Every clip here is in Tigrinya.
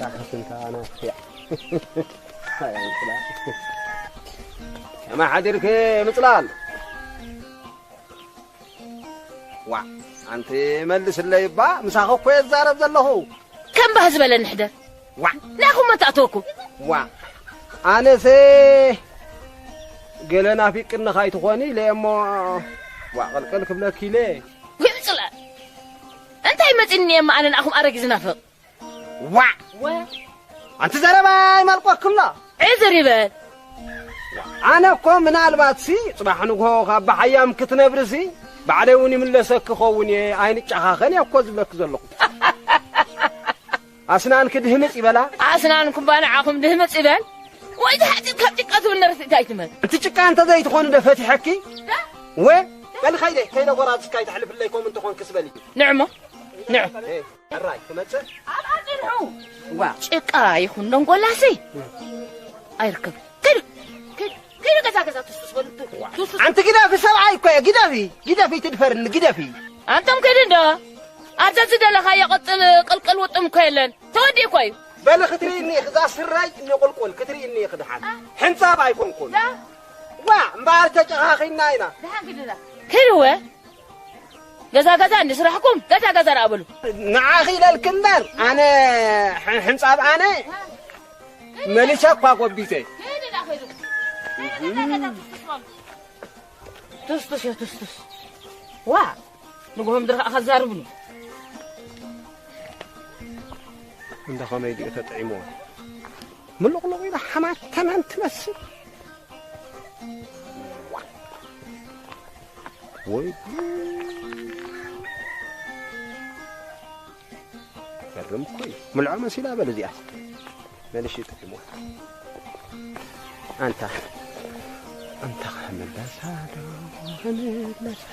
ኣኸስንካ ኣናፍያ። ኣይ፣ ኣንጽላል። ከመይ ሓዲርክ ምጽላል? ዋ፣ ኣንቲ መልስለይ እባ፣ ምሳኺ እኮ እየ ዝዛረብ ዘለኹ። ከም ባህ ዝበለኒ ሕደር። ዋ። ናኹም መታእተወኩም። ዋ፣ ኣነሰ ገለ ናፊቅኒ ካይትኾኒ ኢለ እሞ፣ ዋ፣ ቅልቅል ክብለኪ ኢለ። ውይ፣ ምጽላል። እንታይ መጺኒ እየ እማ ኣነ ንኣኹም ኣረጊ ዝናፍቕ? ዋዕ! ወ- ኣንቲ ዘረባ ኣይመልቆክምና። ዕዝር ይበል። ኣነ እኮ ምናልባት ሲ ጽባሕ ንግሆ ካብ ብሓያም ክትነብሪ ሲ ባዕለይ እውን ይምለሰኪ ኸውን እየ፣ ኣይንጨኻኸን እየ እኮ ዝብለኪ ዘለኹ። ኣስናንኪ ድህምጽ ይበላ። ኣስናንኩም ባንዓኹም ድህምጽ ይበል። ወይ ተሓጺብ ካብ ጭቃ ትብል ነርስ እንታይ ትመል? እቲ ጭቃ እንተ ዘይትኾኒ ዶ ፈቲሐኪ? ዳ? ወ-፣ በሊ ከይደ፣ ከይደ ጎራዝካ ይተሕልፍለይ ከምኡ እንተኾንክስ በሊ። ንዕሞ፣ ንዕ። እ፣ ሕራይ ክመጽእ? ኣብ ኣጽንሑ። ዋ። ጭቃ ይኹን ደንጎላሲ ኣይርከብ። ከይዱ፣ ከይዱ፣ ከይዱ ገዛ ገዛ ቱስቱስ በሉ። ቱ-፣ ዋ። ቱስቱስ። ኣንቲ ግደፊ፣ ሰብኣይ እኮ እየ። ግደፊ፣ ግደፊ፣ ትድፈርኒ፣ ግደፊ። ኣንቶም ከይዱ እንዶ። ኣብዛ ዝደለኻዮ ቅጥን ቅልቅል ውጥም እኮ የለን። ተወዲኡ እኮ እዩ። በሊ ክትርእይኒ ኢኺ፣ እዛ ስረይ ንቁልቁል ክትርእይኒ ኢኺ ድሓን። አ? ሕንጻብ ኣይኮንኩን። ዛ? ዋ፣ እምበኣር ተጨኻኺና ኢና። ድሓን ክድላ። ከይዱ ወ? ገዛ ገዛ እንዲ ስራሕኩም፣ ገዛ ገዛ ደኣ በሉ። ንዓኺ ኢለልኪ እምበር፣ ኣነ ሕ-፣ ሕንጻብ ኣነ መሊሰ እኳ ጎቢተ። ከይዱ ደኣ ከይዱ። ከይዱ ደኣ ገዛ ትስማም። ቱስቱስ እዮ፣ ቱስቱስ። ዋ፣ ንግሆ ምድሪ ከኣ ከዛርብኒ። እንዳ ኸመይ ድዩ ተጠዒምዎ? ምሉቕሉቕ ኢላ ሓማት ተመን ትመስል። ወይ፣ ገርም እኮ እዩ። ምልዖ መሲላ በል እዚኣስ። መልሽ ይጥቅሞ። ኣንታ፣ ኣንታ ክምለሳ ዶ፣ ክምለሳ።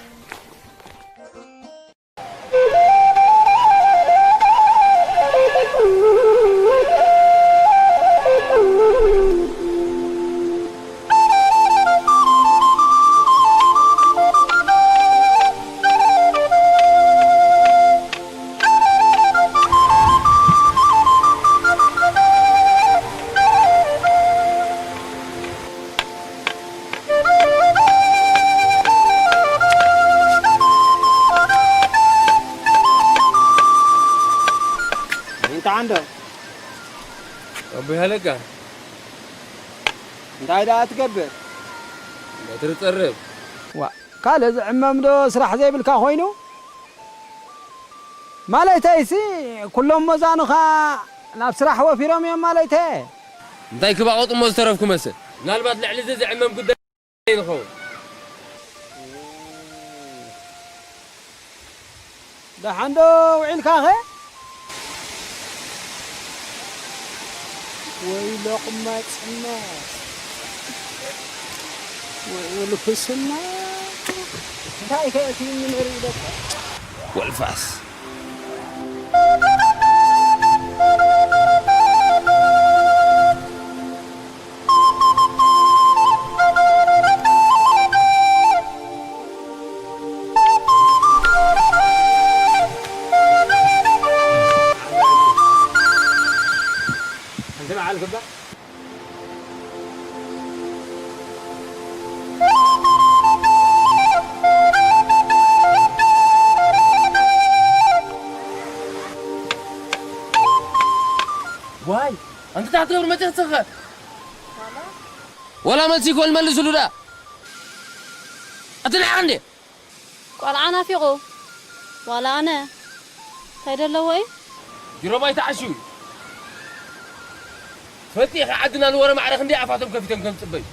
እንታይ ዓንዶ? ኣቦይ ሃለቃ። እንታይ ደኣ ትገብር? በትሪ ጸርብ። ዋ፣ ካልእ ዝዕመም ዶ ስራሕ ዘይብልካ ኮይኑ? ማለተይሲ፣ ኩሎም መዛኑኻ ናብ ስራሕ ወፊሮም እዮም ማለተየ። እንታይ ክባቐጡ እሞ ዝተረፍኩ መስል? ምናልባት ልዕሊ እዚ ዝዕመም ጉዳይ ይኸውን። ደሓን ዶ ውዒልካኸ? ወይ ሎቕማጽነት፣ ወይ ውልፍስና። እንታይ ከ እቲ ንመሪ ይበቃ? ወልፋስ። ሓንቲ መዓል ግባ። ዋይ፣ ኣንቲ እንታይ ትገብሪ መጺኺ ጽኸ? ዋላ መልሲ ይኮን መልስሉ ዳ። ኣቲ ንዓኽ እንዴ? ቆልዓ ናፊቑ። ዋላ ኣነ። እንታይ ደለዎ እዩ? ጅሮም ኣይተዓሽው እዩ። ትፈልጢ ኢኺ ዓድና ንወረ ማዕረ ክንደይ ኣፋቶም ከፊቶም ከም ዝጽበዩ።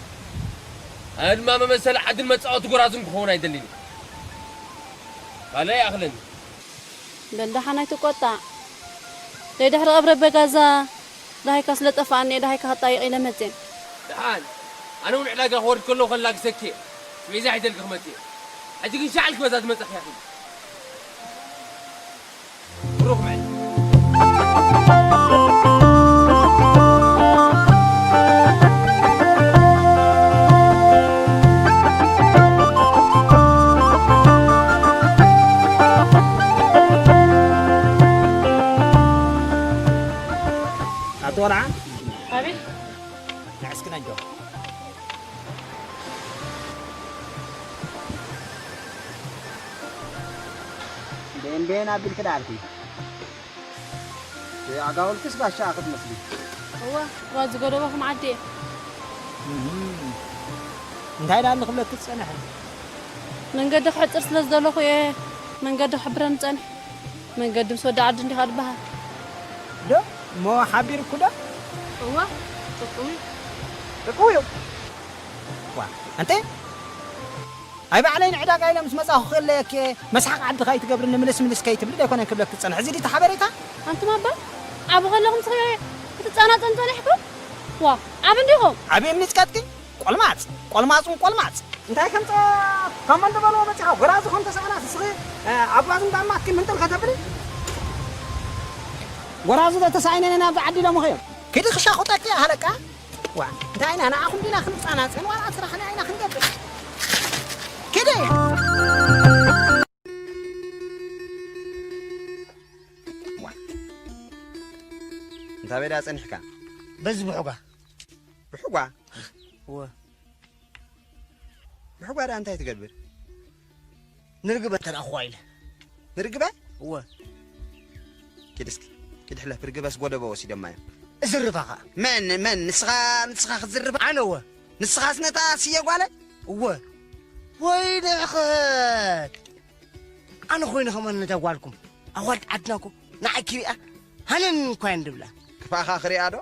ኣነ ድማ መመሰሊ ዓድን መጻወቲ ጎራዙን ክኸውን ኣይደልን እየ። ካልእ ኣይኣኽለኒ። በል ደሓን ኣይትቆጣዕ። ደይ ድሕሪ ቀብረ በጋዛ ደሃይካ ስለ ጠፋኣኒ እየ ደሃይካ ክጣየቕ ኢለ መጽየ። ደሓን፣ ኣነ እውን ዕዳጋ ክወርድ ከለኹ ከላግሰኪ እየ። ስቤዛ ሒዘልኪ ክመጽእ እየ። ሕጂ ግን ሻዕ ኢልኪ በዛ ዝመጻኺ ኢኺ። ብሩኽ መዓልቲ። ቤን ቤን ኣቢልኪ ደኣ ኣልኩ። ኣጋውልክስ ባሻ ክትመስሊ። እወ፣ እዋ ዝገደበኹም ዓዲ እየ። እንታይ ደኣ ንኽብለኪ ዝጸንሐ? መንገዲ ክሕጽር ስለ ዝደለኹ እየ መንገዲ ክሕብረኒ ጸኒሐ። መንገዲ ምስ ወዲ ዓዲ እንዲኻ ዝበሃል። ዶ እሞ ሓቢርኩ ዶ? እወ፣ ጥቅሙ እዩ። ጥቅሙ እዩ። ዋ፣ ኣንተ ኣይ ባዕለይ ንዕዳጋ ኢለ ምስ መጻኹ ክእለየኪ መስሓቕ ዓዲ ከይትገብርኒ ምልስ ምልስ ከይትብሊ ዶ ኣይኮነን ክብለኪ ዝጸንሐ። እዚ ድዩ እቲ ሓበሬታ? ኣንቱም ኣባ፣ ዓቢ ከለኹም ስኺ ክትጻናጸኑ ጸኒሕኩም? ዋ፣ ዓቢ እንዲኹም። ዓቢ እምኒ ጽቀጥኪ? ቆልማጽ፣ ቆልማጽ ውን ቆልማጽ። እንታይ ከምጸ ካብ መን ዝበልዎ መጺኻ ጎራዙ ከም ተሳእናስ እስኺ ኣጓዝን ጋማትኪ ምንጥል ከተብሊ? ጎራዙ ዶ ተሳኢነን ናብዚ ዓዲ ኢሎምኺ እዮም። ኪዲ ክሻኹጠኪ ሃለቃ። ዋ፣ እንታይ ኢና ንዓኹም ዲና ክንጻናጸን ዋላ ስራሕና ኢና ክንገብር። ኪዲ። ዋ፣ እንታይ በዳ ጸኒሕካ? በዚ ብሑጋ። ብሑጋ? እወ። ብሕጓ ደኣ እንታይ ትገብር? ንርግበ እንተ ደኣ ክዋ ኢለ። ንርግበ? እወ። ኪድ እስኪ፣ ኪድ ሕለፍ፣ ርግበስ ጎደቦ ወሲደማ እዮም። እዝርባ ኸኣ። መን፣ መን? ንስኻ፣ ንስኻ ክትዝርባ? ኣነ እወ። ንስኻስ ነታ ስየ ጓለ? እወ። ወይ ንዕኸት! ኣነ ኮይነ ከማን ነታ ጓልኩም ኣዋልድ ዓድና እኮ ንዓይ ክሪኣ ሃነን እኳ እየን ድብላ። ክፋኻ ክሪኣ ዶ?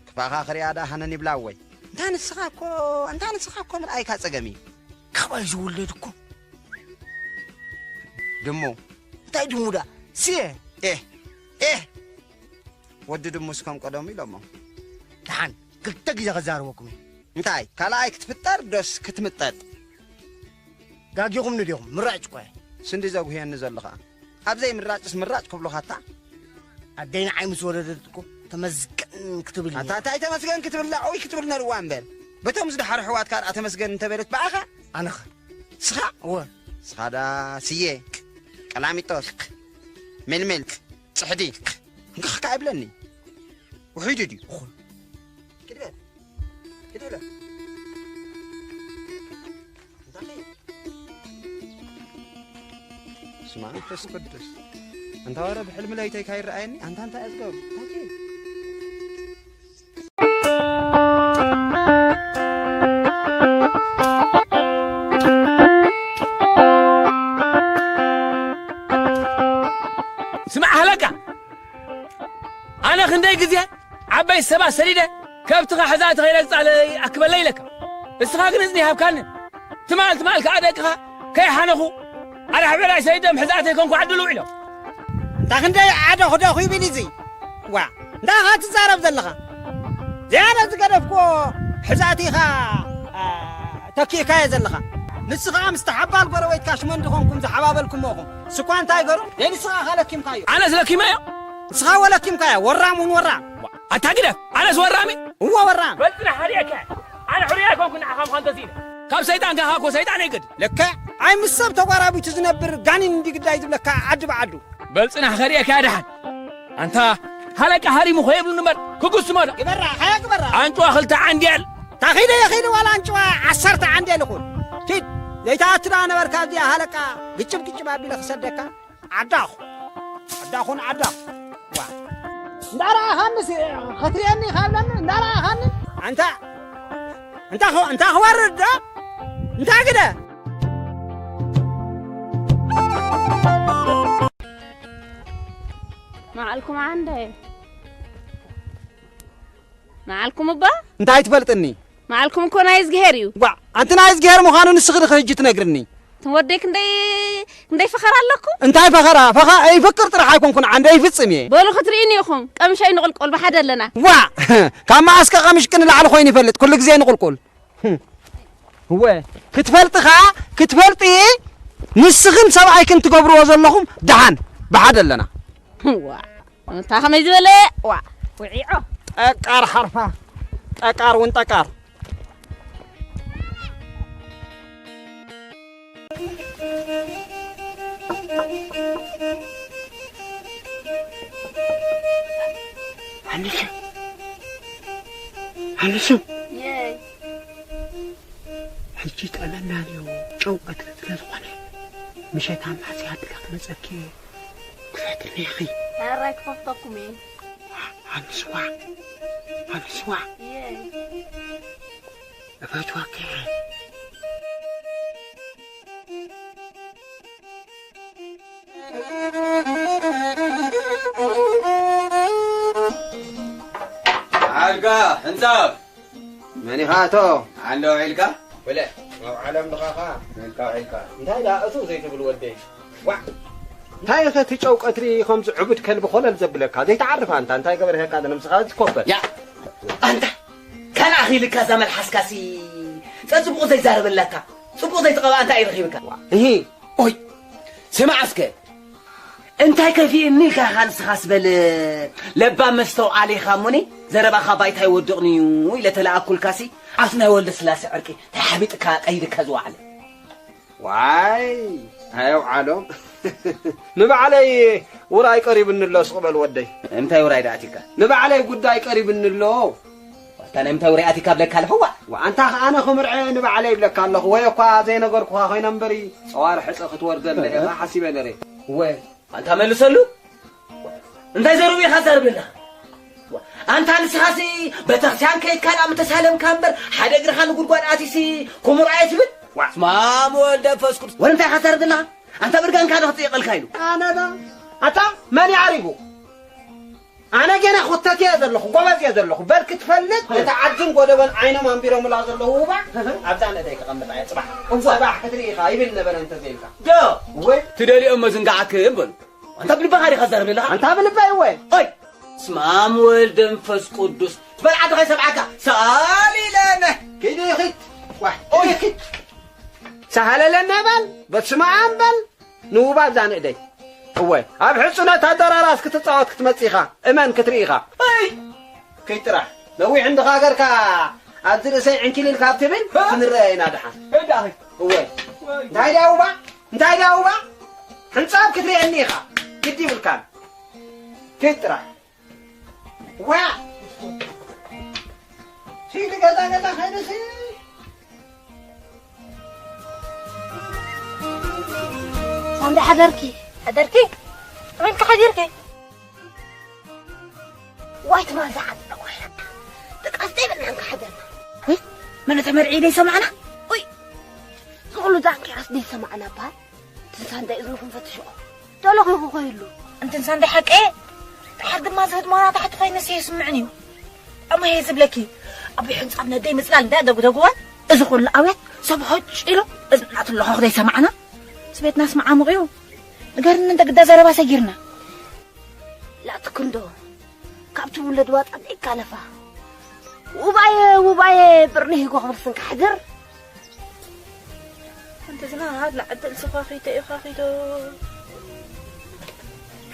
ክፋኻ ክሪኣ ዳ ሃነን ይብላ ወይ? እንታ ንስኻ እኮ፣ እንታ ንስኻ እኮ ምርኣይካ ጸገም እዩ። ካባይ ዝውለድ እኮ ድሙ። እንታይ ድሙ ዳ? ስየ። ኤህ፣ ኤህ! ወዲ ድሙስ ከም ቀደሙ ኢሎሞ። ደሓን ክልተ ግዜ ከዛርበኩም እየ። እንታይ ካልኣይ ክትፍጠር ዶስ ክትምጠጥ? ጋጊኹምኒ ዲኹም? ምራጭ እኳ እየ። ስንዲ ዘጉህየኒ ዘሎ ኸኣ። ኣብ ዘይምራጭስ ምራጭ ክብሉኻታ? ኣደይ ንዓይ ምስ ወለደት እኮ ተመስገን ክትብል ኣታ እንታይ ተመስገን ክትብል ላዕዊ ክትብል ነርዋ እምበር። በቶም ዝደሓሩ ኣሕዋትካ ደኣ ተመስገን እንተበለት ብኣኻ? ኣነኸ? ስኻ? እወ። ስኻ ደኣ ስየ፣ ቀላሚጦስ፣ ምልምል፣ ጽሕዲ፣ እንካኽካ ኣይብለኒ። ውሒዱ ድዩ? ኹን። ኪድ በል። ኪድ በል። እንታይ? ስማ መንፈስ ቅዱስ። ኣንታ ወረ ብሕልሚ ለይተይ ካይረኣየኒ፣ ኣንታ እንታይ እያ ዝገብሩ? እንታይ? ስማዕ ሃለቃ፣ ኣነ ክንደይ ግዜ ዓበይቲ ሰባት ሰዲደ ከብትኻ ሕዛእቲ ከይረግጻለይ ኣክበለይ ኢለካ። እስኻ ግን እዝኒ ይሃብካኒ። ትማል ትማል ከኣ ደቅኻ ከይሓነኹ ኣራሕበራይ ሰዲዶም ሕዛእተይ ኮንኩ ዓዲ ልውዒሎም። እንታ ክንደይ ዓደ ክደኹ ይብል እዚ። ዋ፣ እንታይ ኢኻ ትዛረብ ዘለኻ? ዝያዳ ዝገደፍክዎ ሕዛእቲ ኢኻ፣ ኣ፣ ተኪእካዮ ዘለኻ። ንስኻ ምስቲ ሓባል ጎረቤትካ ሽመንዲ ኮንኩም ዝሓባበልኩሞ ኢኹም። ስኳ እንታይ ገሩ? ደይ ንስኻ ኢኻ ለኪምካዮ። ኣነስ ለኪመዮ? ንስኻ ወለኪምካዮ። ወራም እውን ወራም። ኣታ ግደፍ፣ ኣነስ ወራም እየ? እወ ወራም። በል ጽናሕ፣ ሓሪኤካ። ኣነ ሕሩይ ኣይኮንኩን ንዓኻ ምዃን ተሲነ። ካብ ሰይጣን ካኻ እኮ ሰይጣን ኣይገድል። ልክዕ። ኣይ ምስ ሰብ ተጓራቢቱ ዝነብር ጋኒን እንዲ ግዳይ ዝብለካ ዓዲ ብዓዱ። በል ጽናሕ፣ ከሪኤካ ደሓን። ኣንታ ሃለቃ ሃሪሙ ኾ የብሉን እምበር፣ ክጉስሞ ዶ? ግበራ፣ ሃያ ግበራ። ኣንጭዋ ክልተ ዓንዴል። ታኺደ የኺድ ዋላ ኣንጭዋ ዓሰርተ ዓንዴል ይኹን። ኪድ፣ ዘይትኣቱ ደኣ ነበርካ ኣብዚኣ ሃለቃ ግጭብ ግጭብ ኣቢለ ክሰደካ። ዓዳኹ። ዓዳኹን ዓዳኹ። ዋ። እንዳረኣኻኒ ሲ-፣ ክትሪኤኒ ኢኻ ብለኒ፣ እንዳረኣኻኒ። ኣንታ፣ እንታ ኸ-፣ እንታ ክወርድ ዶ? እንታ ግደ? መዓልኩም ዓንደ። መዓልኩም እባ? እንታይ ትፈልጥኒ? መዓልኩም እኮ ናይ እዝግሄር እዩ። ዋ፣ ኣንቲ ናይ እዝግሄር ምዃኑ ንስኺ ድኺ ሕጂ ትነግርኒ? እቶም ወደይ ክንደይ፣ ክንደይ ፈኸራ ኣለኩም? እንታይ ፈኸራ? ፈኸ-፣ ይፍክር ጥራሕ ኣይኮንኩን፣ ዓንደ ይፍጽም እየ። በሉ ክትርእዩኒ ኢኹም። ቀምሻይ ንቕልቆል ብሓደ ኣለና። ዋ! ካብ መዓስከ ቀምሽቂ ንላዕሊ ኮይኑ ይፈልጥ? ኩሉ ግዜ ንቕልቁል። እወ፣ ክትፈልጢ ኸኣ፣ ክትፈልጢ ንስኽን ሰብኣይክን ትገብርዎ ዘለኹም ደሓን ብሓደ ኣለና። ዋ፣ እታ ኸመይ ዝበለ፣ ዋ፣ ውዒዖ። ጠቃር ሓርፋ፣ ጠቃር እውን ጠቃር። ኣንሱ፣ ኣንሱ። የይ። ሕጂ ጠመና ድዩ ጨው ቀትሪ ስለ ዝኾነ፣ ምሸት ኣማስያ ኣቢለ ክመጸኪ ትልኺ። ኣራይ ክኸፍተኩም እየ። ኣንስዋ። ኣንስዋ። እየ። እፈትወኪ። ኣልጋ፣ ሕንጻብ። መን ኢኻ ኣቶ? ዓንደ ውዒልካ? በለ፣ ናብ ዓለም ድኻኻ? ውዒልካ፣ ውዒልካ። እንታይ ደኣ እቱ ዘይትብል ወደይ? ዋዕ! እንታይ ኢኸ እቲ ጨው ቀትሪ ከምዚ ዕቡድ ከልቢ ኮለል ዘብለካ? ዘይትዓርፍ ኣንታ፣ እንታይ ገበርካ ንነብስኻ? ትኮበል። ያ! ኣንታ፣ ካልእ ኣኺልካ እዛ መልሓስካሲ፣ ጸጽቡቑ ዘይዛረበላካ፣ ጽቡቕ ዘይትቐብኣ እንታይ እዩ ረኺብካ? እሂ። ኦይ! ስማዕ እስከ፣ እንታይ ከፊእኒ ኢልካ ኢኻ ንስኻስ በል፣ ለባም መስተውዓሊ ኢኻ እሞኒ፣ ዘረባኻ ባይታ ይወድቕኒ እዩ ኢለ ተለኣኩልካሲ፣ ኣፍ ናይ ወልደ ስላሴ ዕርቂ ተሓቢጥካ ቀይድካ ዝወዓለ። ዋይ፣ ኣየውዓሎም። ንባዕለይ ውራይ ቀሪብኒ ኣሎ፣ ስቕ በል ወደይ። እንታይ ውራይ ደኣ ኣቲካ? ንባዕለይ ጉዳይ ቀሪብኒ ኣሎ። ዋታ ናይ ምንታይ ውራይ ኣቲካ ብለካ ኣለኹ፣ ዋ? ዋ፣ ኣንታ ኸኣ ኣነ ኽምርዐ ንባዕለይ ይብለካ ኣለኹ፣ ወይ እኳ ዘይነገርኩኻ ኮይነ እምበሪ፣ ጸዋር ሕጸ ክትወርደለ ኢኻ ሓሲበ ነይረ። እወ። ኣንታ መልሰሉ። እንታይ ዘርኡ ኢኻ ዘርብና? ኣንታ ንስኻሲ ቤተክርስትያን ከይድካ ደኣ ምተሳለምካ እምበር፣ ሓደ እግርኻ ንጉድጓድ ኣቲሲ ክምርዖ እየ ትብል? ዋ። ስማም ወልደ መንፈስ ቅዱስ። ወረ እንታይ ኢኻ ዘርብና? ኣንታ ብርጋንካ ዶ ክጥይቐልካ ኢሉ? ኣነ ዶ? ኣታ መን ይዓሪጉ? ኣነ ገና ኾተት እየ ዘለኹ፣ ጎበዝ እየ ዘለኹ። በል ክትፈልጥ፣ ነታ ዓድን ጎደቦን ዓይኖም ኣንቢሮምላ ዘለዉ ውባ ኣብዛ ንእደይ ከቐምጣ እየ ጽባሕ። እወ። ጽባሕ ክትርኢ ኢኻ ይብል ነበረ እንተዘይልካ። ዶ? እወ። ትደልዮም መዝንጋዕክን በሉ። ኣንታ ብልብኻ ዲኻ ትዛረብ ዘለኻ? ኣንታ ብልበይ እወ። ኦይ! ስማም ወልደ መንፈስ ቅዱስ። በል ዓድኻ ይሰምዓካ። ሳሊ ለነ። ኪዲ ኺድ። ዋይ፣ ኦይ። ኪድ። ሳሃለለና በል፣ በስመ ኣብ በል። ንውባ እዛ ንእደይ። እወ፣ ኣብ ሕጹነት ኣደራራስ ክትጻወት ክትመጽእ ኢኻ። እመን ክትርኢ ኢኻ። ኣይ! ከይጥራሕ። ነዊሕ እንድኻ ገርካ ኣብዚ ርእሰይ ዕንኪሊል ካብ ትብል እ? ክንረአ ኢና ደሓን። እዳ ኣኺ። እወ። ወይ። እንታይ ድያ ውባ? እንታይ ድያ ውባ? ሕንጻብ ክትርእየኒ ኢኻ። ግዲ ይብልካን። ከይጥራሕ። ዋ! ሲዲ ገዛ ገዛ ኸይዱ ሲ ሳንዳ ሓደርኪ? ሓደርኪ? ኣበይ ሓዲርኪ? ዋይ ትማል ዝሓደረ ዋይ። ደቂ ኣንስትዮ ይብልና እንካ ሓደርና። ወይ መነ ተመርዒ ደይ ሰማዕና? ወይ ዝኹሉ ዛንኪራስ ደይ ሰማዕና በሃል። ትንሳ እንታይ እዝንኹም ፈትሽዎ። ደለኹ ይኹ ኾይሉ። እንትንሳ እንታይ ሓቀየ? ድሓር ድማ ዝህድሞና ታሕቲ ኮይነስ ይስምዕን እዩ። ኣማየ ዝብለኪ፣ ኣብ ሕንጻብ ነደይ ምጽላል እንታይ ደጉደጉዋ? እዚ ኩሉ ኣውያት ሰብ ሆጭ ኢሎ፣ እዚ እናትለኾ ዘይሰማዕና? ስቤትና ስማዕ ዓሙቕ እዩ። ንገርኒ እንተ ግዳ ዘረባ ሰጊርና። ላእቲ ክንዶ፣ ካብቲ ውለድ ዋጣ ዘይካለፋ። ውባየ፣ ውባየ፣ ብርኒ ሂጎ ክብርስን ካሕድር። ሓንቲ ዝናሃት ለዓድል ስኻኺቶ ኢኻኺቶ።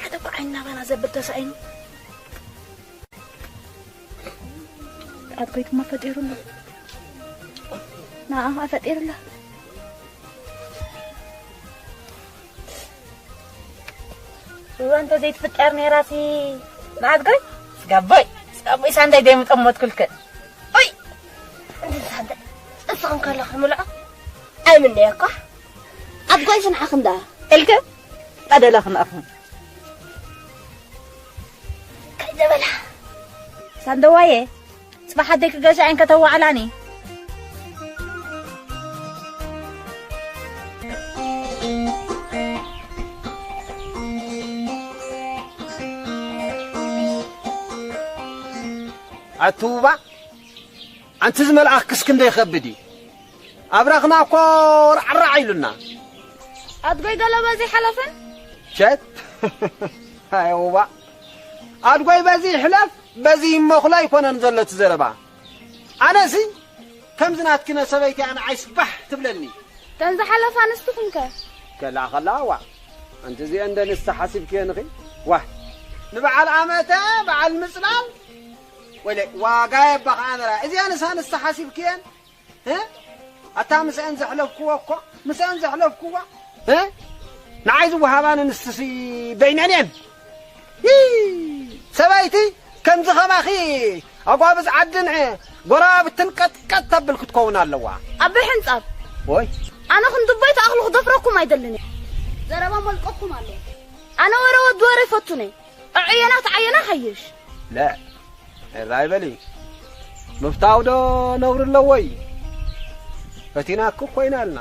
ሓደ እኮ ዓይኒ ናባና ዘብል ተሳኢኑ። ኣድጎይ ድማ ፈጢሩሉ። ንዓ ኸዓ ፈጢሩላ። እዋ እንተ ዘይትፍጠር ነይራሲ ንኣድጎይ ስጋቦይ፣ ስጋቦይ ሳንዳይ ደይምጠሞትኩልክን። ኦይ! እንተ ሳንዳይ፣ እስኽን ከለኺ ምልዖ ኣይምነየኳ። ኣድጎይ ስንሓኽን ደኣ። እልክ ቀደለኽን ኣኽን። ከይደበላ። ሳንደዋየ፣ ጽባሕ ኣደይ ክገሻ ዓይን ከተዋዕላኒ። ኣቲ ውባ፣ ኣንቲ ዝመልኣኽክስ ክንደይ ይኸብድ እዩ። ኣብራኽና እኮ ራዕራዕ ኢሉና። ኣድጎይ ገለ በዚ ሓለፍን? ሸት። ኣይ ውባ። ኣድጎይ በዚ ይሕለፍ፣ በዚ ይመኹላ ኣይኮነን ዘሎ እቲ ዘረባ። ኣነሲ ከምዚ ናትኪነ ሰበይቲ ኣነ ዓይስ ባሕ ትብለኒ። ተን ዝሓለፋ ኣንስትኹም ከ? ከላ ከላ ዋ። ኣንቲ እዚአን እንደ ንስቲ ሓሲብክየን ኢኺ? ዋ። ንበዓል ኣመተ በዓል ምጽላል ወለ ዋጋ የባ ከኣ ነራ። እዚአንስ ኣንስቲ ሓሲብክየን? እ? ኣታ ምስአን ዘሕለፍክዎ እኮ፣ ምስአን ዘሕለፍክዎ፣ እ? ንዓይ ዝወሃባን ኣንስትሲ በይነን እየን። ይ! ሰበይቲ ከምዚ ኸማኺ ኣጓብዝ ዓድን ጎረባብትን ቀጥቀጥ ተብል ክትከውን ኣለዋ። ኣቦይ ሕንጻብ። ወይ? ኣነ ክንድቦይ ተኣኽሉ ክደፍረኩም ኣይደልን እየ። ዘረባ መልቀኩም ኣሎ። ኣነ ወረ ወዲ ወረ ይፈቱነ። ኣዕየና ተዓየና ሓይሽ። ለ፣ ራይ በሊ። ምፍታው ዶ ነውሪ ኣለዎ እዩ? ፈቲናኩ ኮይና ኣልና።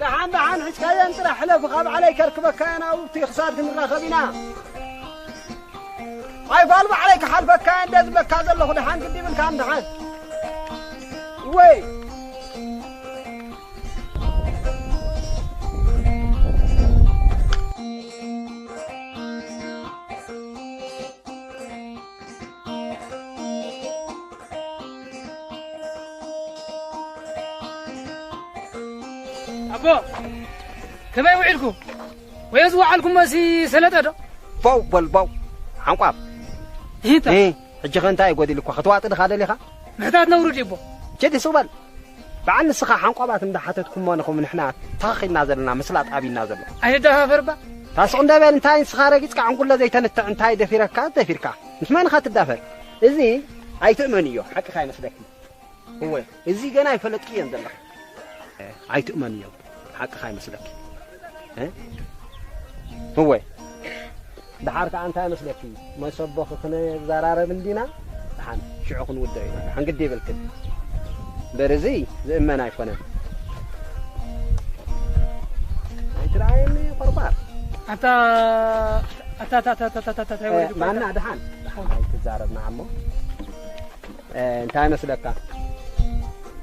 ደሓን ደሓን፣ ሕዝካየን ጥራሕ ሕለፍ፣ ካብ ዓለይ ከርክበካ እየ፣ ናብቲ ክሳድ ክንራኸብ ኢና። ኣይ ጓል ባዕለይ ክሓልፈካ እየ እንደ ዝብለካ ዘለኹ፣ ደሓን ግዲ ይብልካ፣ ደሓን። ወይ። ኣቦ፣ ከመይ ውዒልኩም? ወይስ ውዓልኩሞሲ ሰለጠ ዶ? ባው በል ባው። ሓንቋብ። ይታ። እ፣ ሕጂ ኸ እንታይ ጎዲልኳ? ክትዋጥ ድኻ ደሊኻ? ምሕታት ነውሪ ድዩ ኣቦ? ጀዲ ሱቕ በል። በዓል ንስኻ ሓንቋባት እንዳሓተትኩሞ ንኹም ንሕና ተኸኺልና ዘለና ምስላጥ ኣቢና ዘሎ። ኣይንደፋፈር እባ። ታስቕ እንደ በል፣ እንታይ ንስኻ ረጊጽካ ዕንጉለ ዘይተንትዕ እንታይ ደፊረካ ደፊርካ? ምስ መን ኢኻ ትዳፈር? እዚ ኣይትእመንዮ፣ ሓቅኻ ይመስለኪ። እወ፣ እዚ ገና ኣይፈለጥክዮን ዘለኻ። ኣይትእመንዮ፣ ሓቅኻ ይመስለኪ። እ? እወ። ደሓር ከኣ እንታይ መስለኪ? መሰቦ ክንዘራረብ እንዲና፣ ደሓን ሽዑ ክንውድኦ ኢና። ደሓን ግዲ ይብልክን። እምበር እዚ ዝእመን ኣይኮነን። ኣይትረኣየኒ ቆርቋር። ኣታ፣ ኣታ፣ ኣታ፣ እንታይ እ፣ ወሪዱ ማና ደሓን? ደሓን ኣይትዛረብ ንዓሞ። እ፣ እንታይ መስለካ?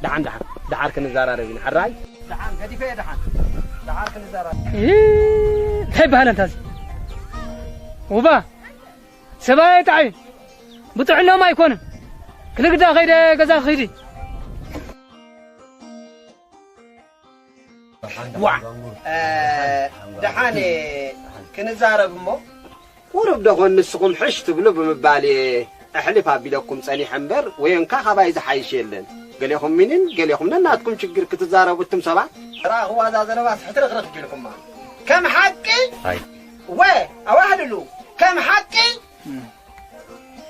ደሓን፣ ደሓን፣ ደሓር ክንዘራረብ ኢና። ሕራይ? ደሓን፣ ገዲፈ እየ፣ ደሓን። ደሓር ክንዘራረብ። እ፣ እንታይ ይበሃል ኣንታ እዚ? ውባ፣ ሰብኣይ ጣዒ፣ ብጥዕኖም ኣይኮንን። ክልግዳ ከይደ ገዛ ክይዲ። ዋ፣ እ፣ ደሓን ክንዛረብ እሞ። ቁሩብ ደኾን ንስኹም ሕሽ ትብሉ ብምባል እየ ኣሕልፍ ኣቢለኩም ጸኒሐ እምበር፣ ወየንካ ካባይ ዝሓይሽ የለን። ገሌኹም ሚኒን፣ ገሌኹም ነናትኩም ችግር ክትዛረቡ እትም ሰባት። ራኽዋ እዛ ዘረባስ ሕትርኽርኽ ቢልኩማ። ከም ሓቂ ኣይ። ወ፣ ኣዋህልሉ፣ ከም ሓቂ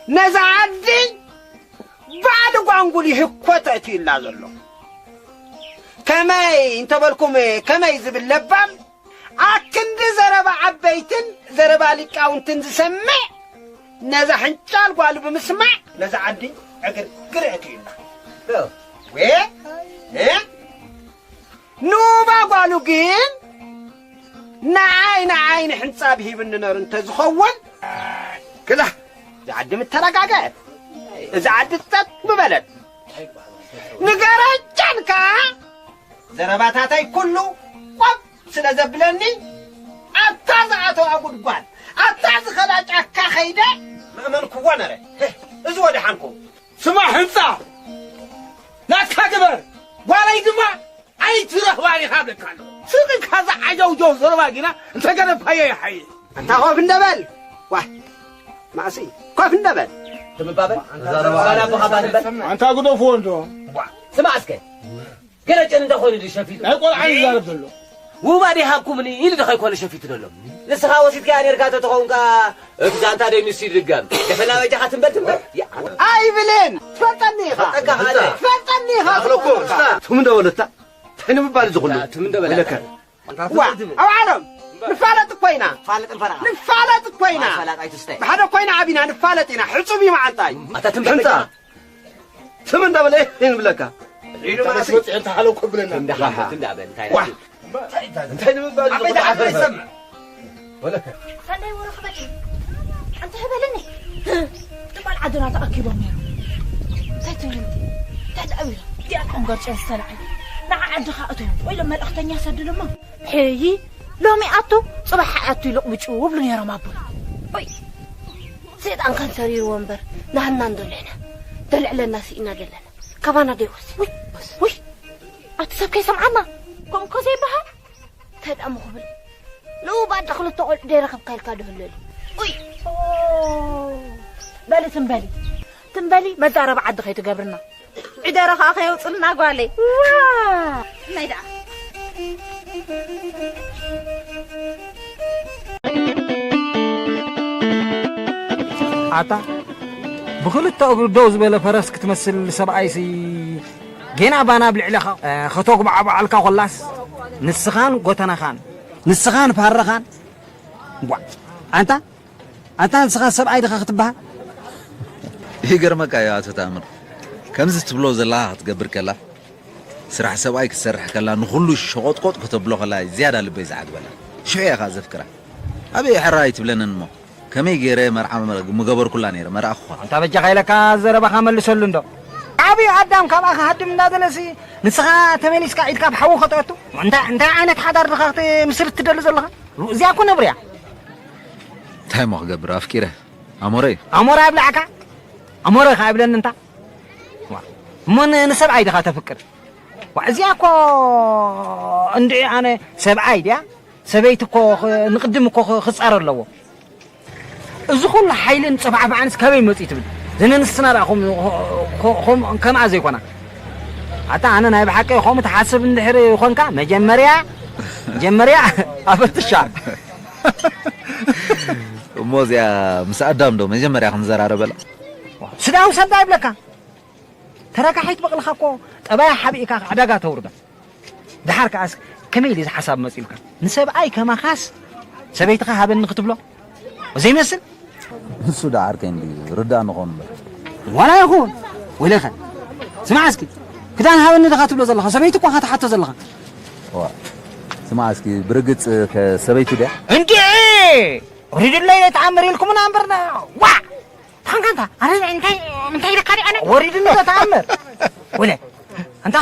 ነዛ ዓዲ ባዕሉ ጓንጉል ይህኮ ተእትዩላ ዘሎ። ከመይ እንተበልኩም፣ ከመይ ዝብል ለባም፣ ኣክንዲ ዘረባ ዓበይትን ዘረባ ሊቃውንትን ዝሰምዕ፣ ነዛ ሕንጫል ጓሉ ብምስማዕ፣ ነዛ ዓዲ ዕግርግር እትዩላ። ዶ? ወ? እ? ንኡባ ጓሉ ግን ንዓይ፣ ንዓይ ንሕንጻብ ሂብኒ ነሩ እንተዝኸውን፣ ክላ፣ እዚ ዓዲ ምተረጋገ፣ እዚ ዓዲ ጸጥ ምበለት። ንገረጃን ከኣ ዘረባታተይ ኩሉ ቆብ ስለ ዘብለኒ፣ ኣታ ዝኣተዋ ጉድጓድ፣ ኣታ ዝኸዳ ጫካ ኸይደ ምእመንክዎ ነረ። ህህ፣ እዚ ወደሓንኩ። ስማ ሕንጻ ናትካ ግበር፣ ጓለይ ድማ ኣይትረኽባን ኢኻ እብለካ ኣለኹ። ስቕ ኢልካ እዛ ዓጀውጀው ዘረባ ጊና እንተገደፍካዮ ይሓይሽ። ኣንታ ኮፍ እንደ በል። ዋ፣ ማእሲ፣ ኮፍ እንደ በል። ትምባበል? እዛ ረባ ባላ ኣቦኻ ባል በል። ኣንታ ግደፍዎ እንዶ። ዋ፣ ስማዕ እስከ። ገለ ጨን እንተ ኾይኑ ድዩ ሸፊቱ? ናይ ቆልዓ እዩ ዝዛረብ ዘሎ። ውባ ዲሃብኩምኒ ኢሉ ዶ ከይኮነ ሸፊቱ ዘሎ? ንስኻ ወሲድካያ ኔርካ ተተኸውን ከኣ እቲ ዛንታ ደይ ንሱ ይድገም። ደፈና በጃኻ ትንበል ትንበል። ያ፣ ኣይብልን። ትፈልጠኒ ኢኻ። ትፈልጠካ ኻለ። ትፈልጠኒ ኢኻ። ኣኽለኩም፣ እስታ፣ ትም እንደ በለታ። እንታይ ንምባል እዚ ኩሉ? ትም እንደ በለታ። ወለከ። ዋ፣ ኣብ ዓለም ንፋለጥ እኮ ኢና። ፋለጥ ንፈራ። ንፋለጥ እኮ ኢና። ፋላጥ ኣይትስተ። ብሓደ እኮ ኢና ዓቢና፣ ንፋለጥ ኢና። ሕጹብ እዩ መዓንጣይ። ኣታ ትም ሕንጻ። ትም እንዳበለ ይህን ብለካ። ኢሉ ማለት ወጽዕ እንተ ሓለው ክብለና። እንዳሓ እንዳበል እንታይ ዋ። እንታይ ንምባል ዓበይቲ ዓዲ ይሰምዕ። ወለከ። ሳንዳይ ወረ ክበል። ኣንተ ህበለኒ። ትባል ዓድና ተኣኪቦም ነይሮም። እንታይ ትብል? እንታይ ተኣቢሉ? ዲኣ ቆንገር ጨን ዝተላዓይ። ንዓ ዓድኻ እቶ። ወይ ሎም መልእኽተኛ ሰድልሞ። ሕይ፣ ሎሚ ኣቱ፣ ጽባሕ ኣቱ ይልቕ ብጭው ብሉ ነይሮም ኣቦይ። ወይ፣ ሰይጣን ካንሰር ይርዎ እምበር፣ ናህና እንደለና። ደልዕለና ስኢና ደለና። ካባና ደይወስ። ውይ፣ ውይ፣ ኣቲ ሰብ ከይሰምዓና። ከምኮ ዘይበሃል። እንታይ ደኣ ምኽብል? ንኡ ባዳ ክልተ ቆልዑ ደይረኸብካ ኢልካ ደህለሉ። ኡይ! ኦ! በሊ ትም በሊ። ትም በሊ፣ መዛረቢ ዓዲ ከይትገብርና። ዒደረ ኸኣ ከየውጽልና ጓለይ። ዋ! ናይ ደኣ። ኣታ ብኽልተ እግሩ ደው ዝበለ ፈረስ ክትመስል ሰብኣይሲ ጌና ባና ኣብ ልዕለኻ ከተጉባዕባዓልካ ኮላስ ንስኻን ጎተናኻን ንስኻን ፋረኻን ጓ ኣንታ ኣንታ ንስኻ ሰብኣይ ድኻ ክትበሃል? ይገርመካ እዩ ኣቶ ተኣምር፣ ከምዚ ትብሎ ዘለኻ ክትገብር ከላ፣ ስራሕ ሰብኣይ ክትሰርሕ ከላ ንኹሉ ሸቖጥቆጥ ከተብሎ ከላ ዝያዳ ልበይ ዝዓግበላ። ሽዑ እየ ኸኣ ዘፍቅራ። ኣበይ ሕራይ ትብለንን እሞ፣ ከመይ ገይረ መርዓ ምገበርኩላ ነይረ፣ መርኣኹኻ። ኣንታ በጃኻ ኢለካ ዘረባኻ መልሰሉ እንዶ። ዓብዩ ኣዳም ካብኣ ክሃድም እንዳደለሲ ንስኻ ተመሊስካ ኢድካ ኣብ ሓዊ ከተእቱ እንታይ እንታይ ዓይነት ሓዳር ድኻ ክትምስርት ትደሊ ዘለኻ? እዚኣ እኮ ነብሪ እያ። እንታይ እሞ ክገብር ኣፍቂረ ኣሞረ እዩ። ኣሞራ ኣብላዕካ ኣሞረ ከ ኣይብለኒ እንታ ዋ፣ እሞ ን- ንሰብኣይ ድኻ ተፍቅር ዋ፣ እዚኣ እኮ እንድዒ ኣነ ሰብኣይ ድያ ሰበይቲ እኮ ኽ- ንቅድም እኮ ኽ- ክፃረ ኣለዎ። እዚ ኩሉ ሓይልን ፀፋዕፋዕንስ ካበይ መፅኡ ትብል? ዘነንስትና ደኣ ከም- ከም- ከምኣ ዘይኮና ኣታ ኣነ ናይ ብሓቂ ከምኡ ትሓስብ እንድሕር ኮንካ መጀመርያ መጀመርያ ኣፈትሻ እሞ እዚኣ ምስ ኣዳም ዶ መጀመርያ ክንዘራረበላ? ስዳው ሰዳ ይብለካ ተረካሒት በቕልኻ እኮ ጠባያ ሓቢእካ ዕዳጋ ተውርዳ ደሓር ከኣስ ከመይ ኢሉ እዚ ሓሳብ መፂልካ ንሰብኣይ ከማኻስ ሰበይትኻ ሃበኒ ክትብሎ ዘይመስል ንሱ ደኣ ዓርከይ እንድዩ ርዳእ ንኾን እምበር ዋላ ይኹን ወለኸ ስማዕ እስኪ ክዳን ሃበኒ ድኻ ትብሎ ዘለኻ ሰበይቲ እኳ ትሓቶ ዘለኻ ዋ ስማዕ እስኪ ብርግጽ ከ ሰበይቱ ድያ እንድዒ ሪድለይ ተኣምር ኢልኩምና እምበርና ዋ ታንካንታ ኣረ እንታይ እንታይ ኢልካ ዲ ኣነ ወሪድኒ ዶ ተኣምር ወለ ኣንታ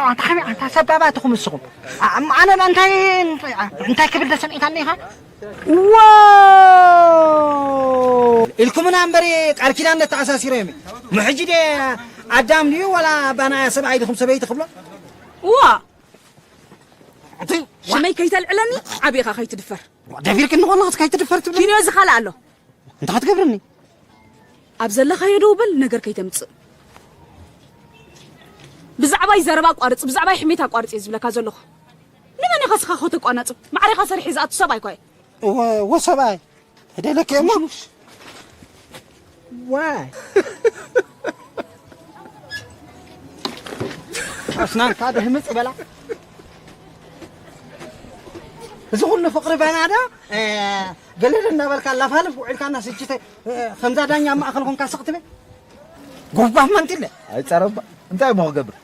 ኣንታ ሓሚ ኣንታ ሰባባ ትኹም እስኹም ኣነ እንታይ እንታይ ክብል ተሰሚዕካኒ ኢኻ ዋ ኢልኩምና እምበር ቃል ኪዳን ተኣሳሲሮም ምሕጂ ደ ኣዳም ድዩ ወላ ባና ሰብኣይ ድኹም ሰበይቲ ክብሎ ዋ ሽመይ ከይተልዕለኒ ዓቢኻ ከይትድፈር ደፊርክኒ ከለኽስ ከይትድፈር ትብለኒ ኪንዮ ዝኻልእ ኣሎ እንታይ ክትገብርኒ ኣብ ዘለኻዮ ደው በል ነገር ከይተምፅእ ብዛዕባይ ዘረባ ኣቋርፅ ብዛዕባይ ሕሜት ኣቋርፅ እየ ዝብለካ ዘለኹ ንመን ኢኻ ስኻ ከተቋናፅብ ማዕሬኻ ሰሪሐ ዝኣቱ ሰብ ኣይኳ እየ ወ- ወሰብኣይ ደለከ እሞ ዋይ ኣስናንካ ዶ ህምፅ በላ እዚ ኩሉ ፍቅሪ በናዳ ገለ ዶ እናበልካ ላፋልፍ ውዒልካ እና ስጅተ ከምዛ ዳኛ ኣብ ማእኸል ኮንካ ስቕ ትብል ጎባፍ መንጢለ ኣይፀረባ እንታይ እሞ ክገብር